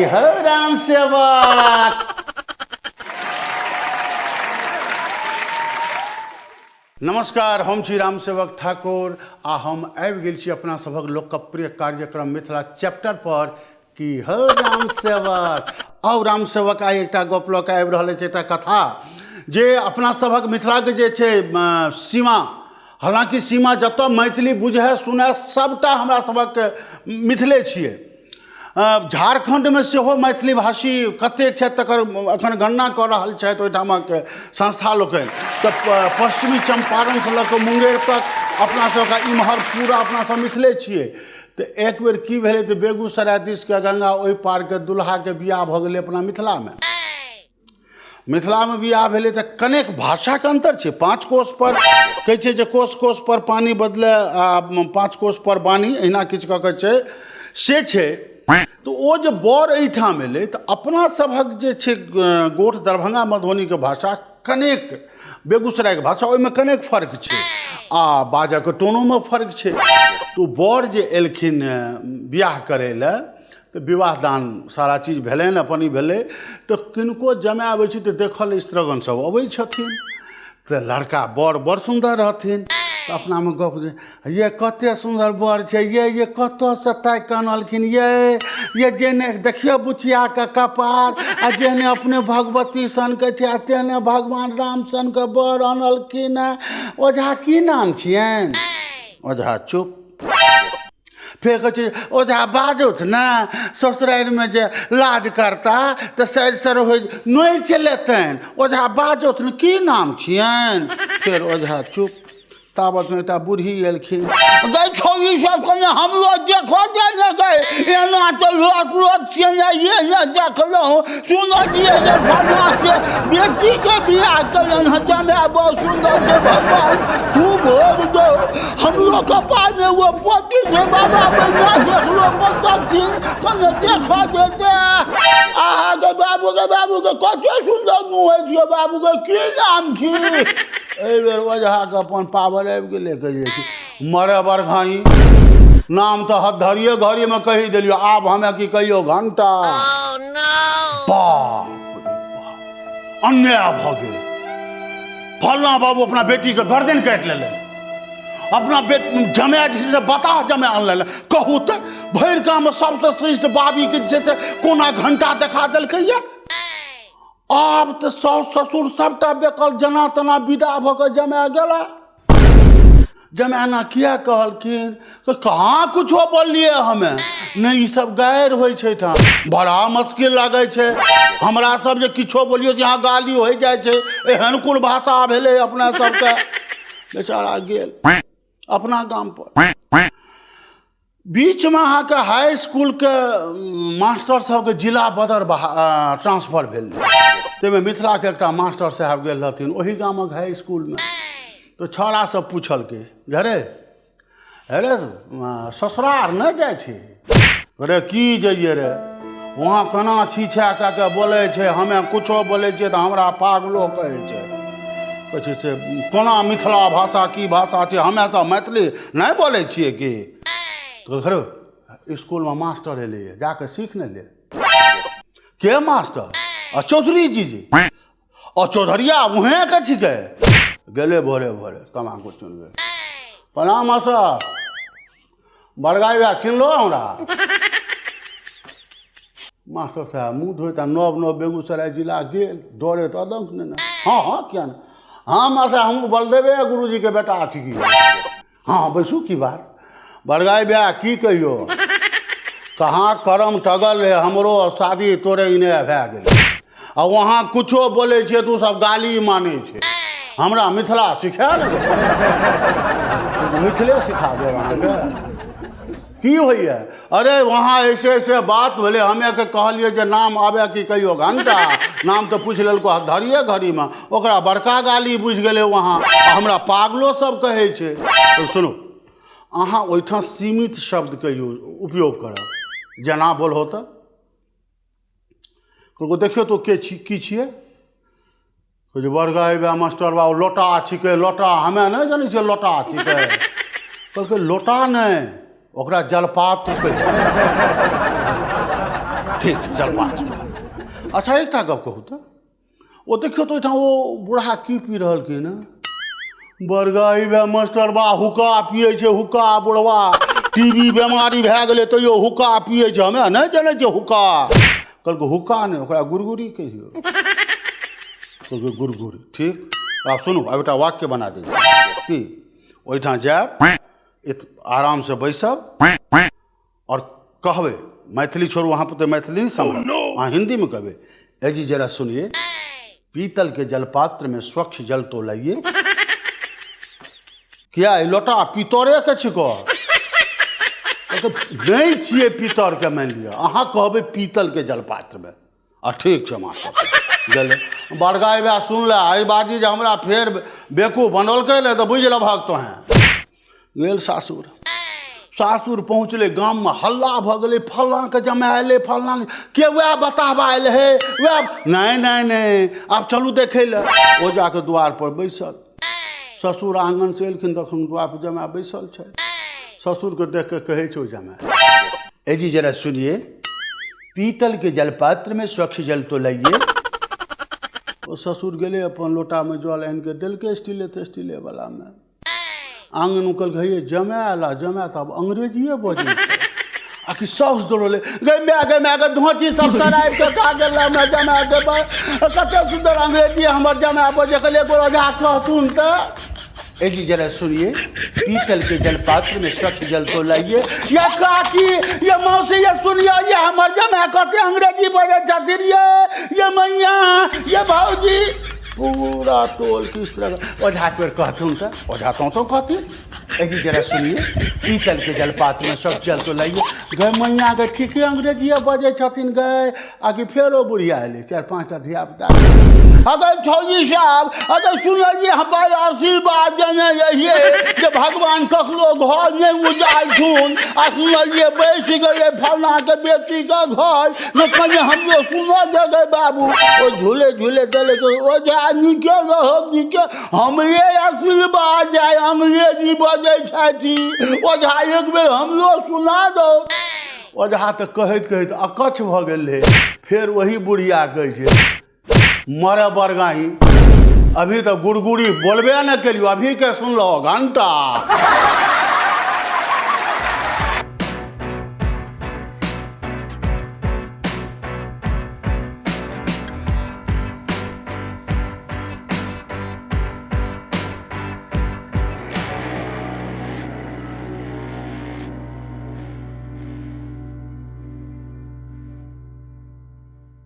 हो राम सेवक। नमस्कार, हम छी रामसेवक ठाकुर आ हम आबि गेल छी अपना सभक लोकप्रिय कार्यक्रम मिथिला चैप्टर पर की हो रामसेवक। आउ रामसेवक, आइ एकटा गप लऽ कऽ आबि रहल अछि, एकटा कथा जे अपना सभक मिथिलाके जे छै सीमा, हालाँकि सीमा जतऽ मैथिली बुझै सुनै सबटा हमरा सभक मिथिले छियै। झारखण्डमे सेहो मैथिली भाषी कतेक छथि तकर एखन गणना कऽ रहल छथि ओहिठामक संस्था लोकनि। तऽ पश्चिमी चम्पारणसँ लऽ कऽ मुंगेर तक अपना सबके इम्हर पूरा अपना सब मिथिले छियै। तऽ एक बेर की भेलै तऽ बेगूसराय दिसके गंगा ओहि पारके दुल्हाके बियाह भऽ गेलै अपना मिथिलामे। मिथिलामे बियाह भेलै तऽ कनेक भाषाके अन्तर छै। 5 कोस पर कहै छै जे कोस कोस पर पानि बदले आ 5 कोस पर बानी, एहिना किछु कऽ के छै से छै। तऽ ओ जे बर एहिठाम एलै तऽ अपना सभक जे छै गोठ दरभंगा मधुबनीके भाषा कनेक बेगूसरायके भाषा ओहिमे कनेक फर्क छै आ बाजऽके टोनोमे फर्क छै। तऽ ओ बर जे एलखिन बियाह करै लए तऽ विवाह दान सारा चीज भेलनि, अपन ई भेलै। तऽ किनको जमाय अबै छै तऽ देखल स्त्रीगण सब अबै छथिन तऽ लड़का बर बड़ सुन्दर रहथिन। तऽ अपनामे गप जे ये कते सुन्दर बर छै, ये कतऽसँ ताकि कऽ अनलखिन, ये जेहने देखियौ बुचियाके कपार आ जेहने अपने भगवती सनके छै आ तेहने भगवान राम सनके बर अनलखिन हँ। ओझा की नाम छियनि? ओझा चुप। फेर कहै छै ओझा बाजौथ ने, ससुरारिमे जे लाज करता तऽ सरि सर होइ नोचि लेतनि। ओझा बाजौथ ने, की नाम छियनि? फेर ओझा चुप। ताबतमे एकटा बूढ़ी एलखिन, गै छौड़ी सब कने हमरो देखऽ दे ने गै, एना तऽ लोक लोक छियै ने, ये ने देखलहुँ सुनलियै जे फलना के बेटीके बियाह केलनि हँ, जमाय बड़ सुन्दर छै, भगवान खूब भोग दौ, हमरो कपारमे एगो पोती छै बाबा बैना देखलो बतथिन कने देखऽ देते। अहाँके बाबूके बाबूके कते सुन्दर मुँह होइ छियै, बाबूके की नाम छी? एहि बेर ओझाके अपन पावर आबि गेलै, कहै कि मरे बरघाई नाम तऽ हथधरिये घड़ीमे कहि देलियौ, आब हमे की कहियौ घंटा। बाप रे बाप, अन्याय भऽ गेल। फल्लाँ बाबू अपना बेटीके गर्दन काटि लेलनि, अपना बेट जमाय जे छै से बताह जमाय अनलनि। कहू तऽ भरि गाममे सबसँ श्रेष्ठ बाबीके जे छै से कोना घंटा देखा देलकैया। आब तऽ साउस ससुर सबटा बेकल जेना तेना विदा भऽ कऽ जमाय गेला। जमाना किया कहलखिन तऽ कहाँ कुछो बोललियै हमे नहि, ई सब गारि होइ छै ठाम बड़ा मुश्किल लागै छै। हमरा सब जे किछो बोलियौ तऽ यहाँ गाली होइ जाइ छै, एहन कोन भाषा भेलै अपना सबके। बेचारा गेल अपना गाम पर। बीचमे अहाँके हाई इसकुलके मास्टर सबके जिला बदर ट्रांसफर भेल, ताहिमे मिथिलाके एकटा मास्टर साहब गेल रहथिन ओहि गामक हाई इसकुलमे। तऽ छौड़ा सब पुछलकै, अरे अरे ससुरार नहि जाइ छी? अरे की जइए रे, वहाँ केना छी छा कए कऽ बोलै छै, हमे कुछो बोलै छियै तऽ हमरा पागलो कहै छै। कहै छै से कोना मिथिला भाषा की भाषा छै, हमे सब मैथिली नहि बोलै छियै की? कहलकै इसकुलमे मास्टर एलैए, जाकऽ सीख ने ले। के मास्टर? आ चौधरी जी जी। आ चौधरिया उहेँके छिकै। गेलै भोरे भोरे तमाकू चुनबै। प्रणाम मास्टर, बड़गाई भैया चिन्हलो हमरा? मास्टर साहब मुँह धोइत आ नव नव बेगूसराय जिला गेल, डरे तऽ अदंक ने। हँ हँ किया नहि, हँ मास्टर हमहूँ बलदेवे गुरुजीके बेटा छी। हँ बैसू, की बात? बड़गाई भैया की कहियो, कहाँ करम टगल रहे हमरो शादी तोरे इने भए गेलै, आ वहाँ कुछो बोलै छियै तऽ ओ सब गाली मानै छै। हमरा मिथिला सिखा ने, मिथिले सिखा देब अहाँके की होइए। अरे वहाँ ऐसे ऐसे बात भेलै, हमे के कहलियै जे नाम आबे की कहियो घंटा, नाम तऽ पूछि लेलको धरिए घड़ीमे, ओकरा बड़का गाली बुझि गेलै वहाँ, आ हमरा पागलो सब कहै छै। तऽ सुनू, अहाँ ओहिठाम सीमित शब्दके यूज उपयोग करब, जेना बोलहो तऽ कहलको देखियौ तो के छी की छियै? कहै छै बड़का अयबे मास्टर बाबू लोटा छिकै लोटा, हमे नहि जानै छियै लोटा छिकै। कहलकै लोटा नहि, ओकरा जलपात्र कहै। ठीक छै, जलपात्र। अच्छा एकटा गप कहू तऽ, ओ देखियौ तऽ ओहिठाम ओ बूढ़ा की पी रहलखिन हँ? बड़गाई बे मास्टर बा, हुक्का पियै छै, हुक्का। बुढ़वा टीबी बेमारी भए गेलै तैयो हुक्का पियै छै। हमे नहि जनै छियै हुक्का। कहलकै हुक्का नहि, ओकरा गुड़गुड़ी कहियौ। कहलकै गुड़गुड़ी, ठीक। आब सुनू, आब एकटा वाक्य बना दै छी की ओहिठाम जायब, आरामसँ बैसब और कहबै, मैथिली छोड़ू, अहाँ पुते मैथिली नहि समझ, अहाँ हिंदीमे कहबै, ए जी जरा सुनिए, पीतल के जलपात्र में स्वच्छ जल तो लाइए। किया ई लोटा पितरे के छिको? नहि छियै पितर के, मानि लिअ अहाँ कहबै पीतल के जलपात्र में। आ ठीक छै मास्टर गेलै। बड़का बा सुन ले, एहि बाजी जे हमरा फेर बेकूफ बनौलकै ने तऽ बुझि लेबहक तोहें। गेल सासुर। सासुर पहुँचलै, गाममे हल्ला भऽ गेलै, फल्लाँके जमाय एलै, फल्लाँ के वएह बताबा एलै हे वएह। नहि नहि नहि, आब चलू देखै लए। ओ जाकऽ दुआरपर बैसल। ससुर आङ्गनसँ एलखिन, तखन दुआरपर जमाय बैसल छै। ससुरके देख कऽ कहै छै ओ जमाय, ए जी जरा सुनिए, पीतल के जलपात्र में स्वच्छ जल तो लाइए। ओ ससुर गेलै, अपन लोटामे जल आनि कऽ देलकै, स्टीले तेस्टीले वलामे। आङ्गन कहलकै, हे जमाय अयला, जमाय तऽ आब अंग्रेजिए बजै छै। आ कि साउस दौड़लै, गै माय, गै माय, गै धोची सब सराबि कऽ खा गेल हमरा जमाय के। कते सुन्दर अंग्रेजी हमर जमाय बजै। कहलियै एगो ओझा कहथुन तऽ, ए जी जरा सुनिए, पीतल के जलपात्र में स्वच्छ जल तो लाइए। या काकी, ये मौसी, ये सुनिए, ये हमर जमाय कते अंग्रेजी बजै छथिन, ये मैया, ये भौजी, पूरा टोल किस तरह। ओझा के कहथुन तऽ ओझा तो तो कहथिन, ए जी जरा सुनिए, पीतल के जलपात्र में सब जल तो लाइए। गए मैया गए, ठीके अंग्रेजिए बजै छथिन गए। आ कि फेरो बुढ़िया एलै, चारि पाँच टा धियापुता। अगर छौजी साहब, अगर सुनलिए, हमर आशीर्वाद देने रहिए जे भगवान ककरो घर नहि उजाड़थुन, आ सुनलिए बैस गेलै फलनाके बेटीके घर ने, कनि हमरो सुनऽ देबै बाबू। ओ झूले झूले देले, ओझा नीके रहो, नीके, हमरे आशीर्वाद जाय, अंग्रेजी बजै छथि ओझा, एक बेर हमरो सुना दो। ओझा तऽ कहैत कहैत अकच्छ भऽ गेल रहै। फेर वही बुढ़िया कहै छै, मरे बरगाही, अभी तऽ गुड़गुड़ी बोलबे नहि केलियो, अभी के सुनलहो घंटा।